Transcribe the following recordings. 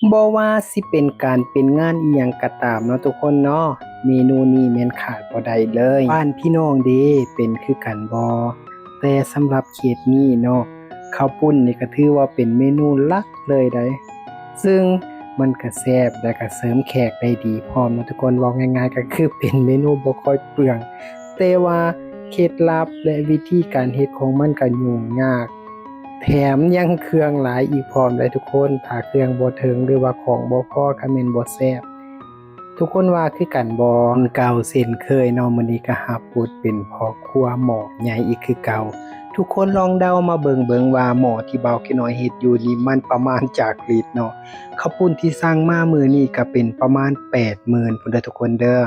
ບໍ່ວ່າຊິເປັນການເປັນງານອີ່ຫຍັງກໍຕາມເນາະທຸກຄົນເນາະ, ເມນູນີ້ແມ່ນຂາດບໍ່ໄດ້ເລີຍ. ບ້ານພີ່ນ້ອງເດ ເປັນຄືກັນບໍ່? ແຕ່ສຳລັບເຂດນີ້ເນາະ ເຂົ້າປຸ້ນນີ້ກໍຖືວ່າເປັນເມນູຫຼັກເລີຍໃດ໋, ຊຶ່ງມັນກໍແຊບ ແລະ ກໍເສີມແຂກໄດ້ດີພ້ອມເນາະທຸກຄົນ. ເວົ້າງ່າຍໆ ກໍຄືເປັນເມນູບໍ່ຄ່ອຍເປືອງ, ແຕ່ວ່າເຄັດລັບ ແລະ ວິທີການເຮັດຂອງມັນກໍຫຍຸ້ງຍາກ ແຖມຍັງເຄື່ອງຫຼາຍອີກພ້ອມໄດ໋ທຸກຄົນ. ຖ້າເຄື່ອງບໍ່ເຖິງ ຫຼືວ່າຂອງບໍ່ພໍ ກໍແມ່ນບໍ່ແຊບ. ທຸກຄົນວ່າຄືກັນບໍ່? ເກົ່າເຊັ່ນເຄີຍເນາະ, ມື້ນີ້ກໍຮັບບົດເປັນພໍ່ຄົວໝໍ້ໃຫຍ່ອີກຄືເກົ່າ. ທຸກຄົນລອງເດົາມາເບິ່ງເບິ່ງວ່າໝໍ້ທີ່ບ່າວແກ່ນ້ອຍເຮັດຢູ່ນີ້ ມັນປະມານຈັກລິດເນາະ. ເຂົ້າປຸ້ນທີ່ສັ່ງມາມື້ນີ້ກໍເປັນປະມານແປດໝື່ນພຸ້ນເດີທຸກຄົນເດີ.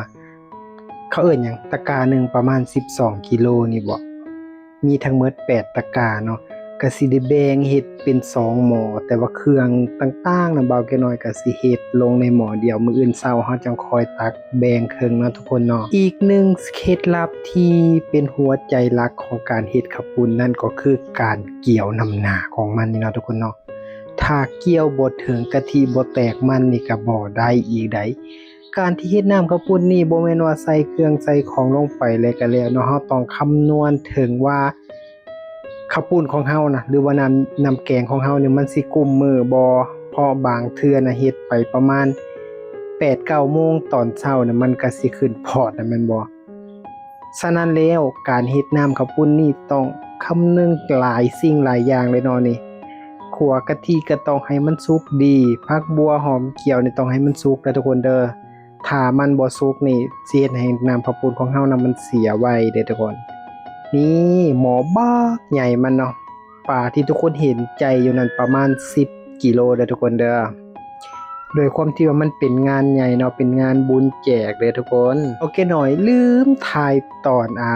ເຂົາເອີ້ນຫຍັງ? ຕະກາໜຶ່ງປະມານສິບສອງກິໂລນີ້ບໍ? ມີທັງໝົດແປດຕະກາເນາະ, ກະຊິໄດ້ແບ່ງເຮັດເປັນສອງໝໍ້, ແຕ່ວ່າເຄື່ອງຕ່າງໆນະ ບ່າວແກ່ນ້ອຍກະຊິເຮັດລົງໃນໝໍ້ດຽວ, ມື້ອື່ນເຊົ້າເຮົາຈັ່ງຄ່ອຍຕັກແບ່ງເຄິ່ງເນາະທຸກຄົນເນາະ. ອີກໜຶ່ງເຄັດລັບທີ່ເປັນຫົວໃຈຫຼັກຂອງການເຮັດເຂົ້າປຸ້ນນັ້ນ ກໍຄືການກ່ຽວນ້ຳໜາຂອງມັນນີ້ເນາະທຸກຄົນເນາະ. ຖ້າກ່ຽວບໍ່ເຖິງ ກະທິບໍ່ແຕກມັນນີ້ກະບໍ່ໄດ້ອີກໃດ໋. ການທີ່ເຮັດນ້ຳເຂົ້າປຸ້ນນີ້ ບໍ່ແມ່ນວ່າໃສ່ເຄື່ອງໃສ່ຂອງລົງໄປແລ້ວກະແລ້ວເນາະ, ເຮົາຕ້ອງຄຳນວນເຖິງວ່າເຂົ້າປຸ້ນຂອງເຮົານະ ຫຼືວ່ານ້ຳ ນ້ຳແກງຂອງເຮົານີ້ ມັນຊິກຸ້ມມື້ບໍ່? ເພາະບາງເທື່ອນະ ເຮັດໄປປະມານແປດເກົ້າໂມງຕອນເຊົ້ານະ ມັນກະຊິຂຶ້ນພອດນະ ແມ່ນບໍ່? ສະນັ້ນແລ້ວ ການເຮັດນ້ຳເຂົ້າປຸ້ນນີ້ຕ້ອງຄຳນຶງຫຼາຍສິ່ງຫຼາຍຢ່າງເລີຍເນາະນີ້. ຂົ້ວກະທິກໍຕ້ອງໃຫ້ມັນສຸກດີ, ຜັກບົ່ວຫອມກ່ຽວນີ້ຕ້ອງໃຫ້ມັນສຸກເດີທຸກຄົນເດີ. ຖ້າມັນບໍ່ສຸກນີ້ ຊິເຮັດໃຫ້ນ້ຳເຂົ້າປຸ້ນຂອງເຮົານະ ມັນເສຍໄວເດ້ທຸກຄົນ. ນີ້ໝໍ້ບັກໃຫຍ່ມັນເນາະ, ປາທີ່ທຸກຄົນເຫັນໃຈຢູ່ນັ້ນປະມານສິບກິໂລເດີທຸກຄົນເດີ. ດ້ວຍຄວາມທີ່ວ່າມັນເປັນງານໃຫຍ່ເນາະ, ເປັນງານບຸນແຈກເດີທຸກຄົນ. ໂອເຄ ນ້ອຍລືມຖ່າຍຕອນ ອ່າ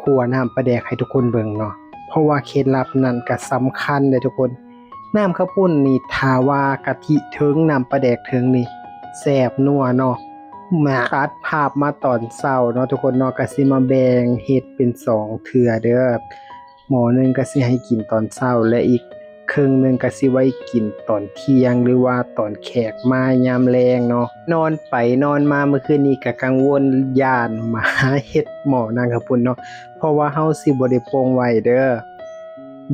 ຂົ້ວນ້ຳປາແດກໃຫ້ທຸກຄົນເບິ່ງເນາະ, ເພາະວ່າເຄັດລັບນັ້ນກະສຳຄັນເດ້ທຸກຄົນ. ນ້ຳເຂົ້າປຸ້ນນີ້ ຖ້າວ່າກະທິເຖິງ ນ້ຳປາແດກເຖິງນີ້ ແຊບນົວເນາະ. ມາ ຕັດພາບມາຕອນເຊົ້າເນາະທຸກຄົນເນາະ, ກະຊິມາແບ່ງເຮັດເປັນສອງເທື່ອເດີ. ໝໍ້ໜຶ່ງກະຊິໃຫ້ກິນຕອນເຊົ້າ ແລະ ອີກເຄິ່ງໜຶ່ງກະຊິໄວ້ກິນຕອນທ່ຽງ ຫຼືວ່າຕອນແຂກມາຍາມແລງເນາະ. ນອນໄປນອນມາມື້ຄືນນີ້ກະກັງວົນຢ້ານໝາເຮັດໝໍ້ນ້ຳເຂົ້າປຸ້ນເນາະ, ເພາະວ່າເຮົາຊິບໍ່ໄດ້ປົ່ງໄວ້ເດີ.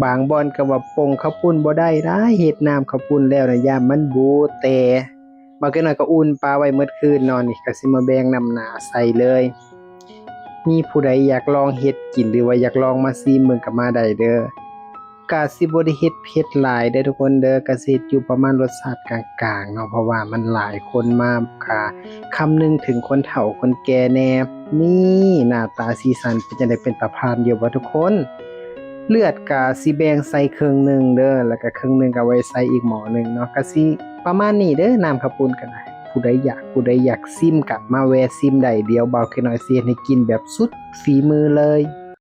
ບາງບ່ອນກໍວ່າປົ່ງເຂົ້າປຸ້ນບໍ່ໄດ້ດາ, ເຮັດນ້ຳເຂົ້າປຸ້ນແລ້ວນະ ຢ້ານມັນບູດແຕ່ ບາງເທື່ອໜ້ອຍກໍອຸ່ນປາໄວ້ໝົດຄືນເນາະ. ນີ້ກໍຊິມາແບ່ງນ້ຳໜາໃສ່ເລີຍ. ມີຜູ້ໃດຢາກລອງເຮັດກິນ ຫຼືວ່າຢາກລອງມາຊີມເບິ່ງກໍມາໄດ້ເດີ. ກະຊິບໍ່ໄດ້ເຮັດເຜັດຫຼາຍເດີທຸກຄົນເດີ, ກະຊິເຮັດຢູ່ປະມານລົດຊາດກາງໆເນາະ, ເພາະວ່າມັນຫຼາຍຄົນມາ ກະຄຳນຶງເຖິງຄົນເຖົ້າຄົນແກ່ແດ່. ນີ້ ໜ້າຕາສີສັນເປັນຈັ່ງໃດ, ເປັນຕາຜ່ານຢູ່ບໍ່ທຸກຄົນ? ເລືອດກະຊິແບ່ງໃສ່ເຄິ່ງໜຶ່ງເດີ, ແລ້ວກະເຄິ່ງໜຶ່ງກະໄວ້ໃສ່ອີກໝໍ້ໜຶ່ງເນາະ. ກະຊິປະມານນີ້ເດີ, ນ້ຳເຂົ້າປຸ້ນກະໄດ້. ຜູ້ໃດຢາກ ຜູ້ໃດຢາກຊີມກະມາແວ່ຊີມໄດ້. ດຽວບ່າວແກ່ນ້ອຍຊິເຮັດໃຫ້ກິນແບບສຸດຝີມືເລີຍ.